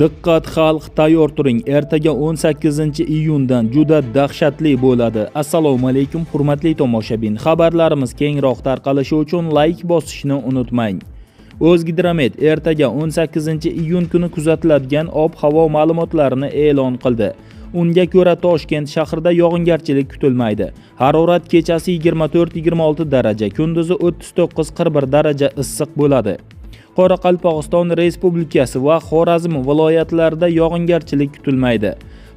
Diqqat, xalq, tayyor turing. Ertaga 18-iyundan juda dahshatli bo'ladi. Assalomu alaykum, hurmatli tomoshabin. Xabarlarimiz kengroq tarqalishi uchun layk bosishni unutmang. O'zgidromet ertaga 18-iyun kuni kuzatiladigan ob-havo ma'lumotlarini e'lon qildi. Unga ko'ra, Toshkent shahrida yog'ingarchilik kutilmaydi. Harorat kechasi 24-26 daraja, kunduzi 39-41 daraja issiq bo'ladi. Qoraqalpog'iston Respublikasi va Xorazm viloyatlarida yog'ingarchilik kutilmaydi.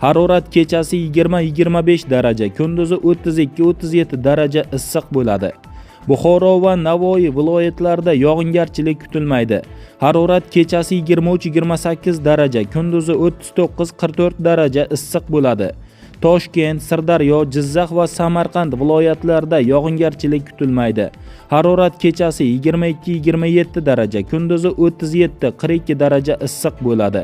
Harorat kechasi 20-25 daraja, kunduzi 32-37 daraja issiq bo'ladi. Buxoro va Navoiy viloyatlarida yog'ingarchilik kutilmaydi. Harorat kechasi 23-28 daraja, kunduzi 39-44 daraja issiq bo'ladi. Toshkent, Sirdaryo, Jizzax va Samarqand viloyatlarida yog'ingarchilik kutilmaydi. Harorat kechasi 22-27 daraja, kunduzi 37-42 daraja issiq bo'ladi.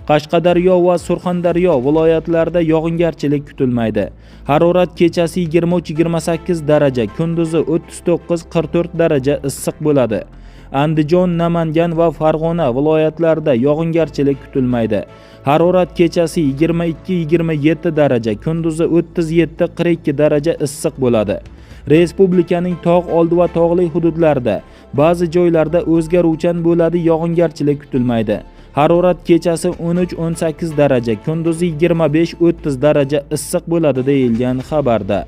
Qashqadaryo va Surxondaryo viloyatlarida yog'ingarchilik kutilmaydi. Harorat kechasi 23-28 daraja, kunduzi 39-44 daraja issiq bo'ladi. Andijon, Namangan va Farg'ona viloyatlarida yog'ingarchilik kutilmaydi. Harorat kechasi 22-27 daraja, kunduzi 37-42 daraja issiq bo'ladi. Respublikaning tog' oldi va tog'li hududlarida ba'zi joylarda o'zgaruvchan bo'ladi, yog'ingarchilik kutilmaydi. Harorat kechasi 13-18 daraja, kunduzi 25-30 daraja issiq bo'ladi, deyilgan xabarda.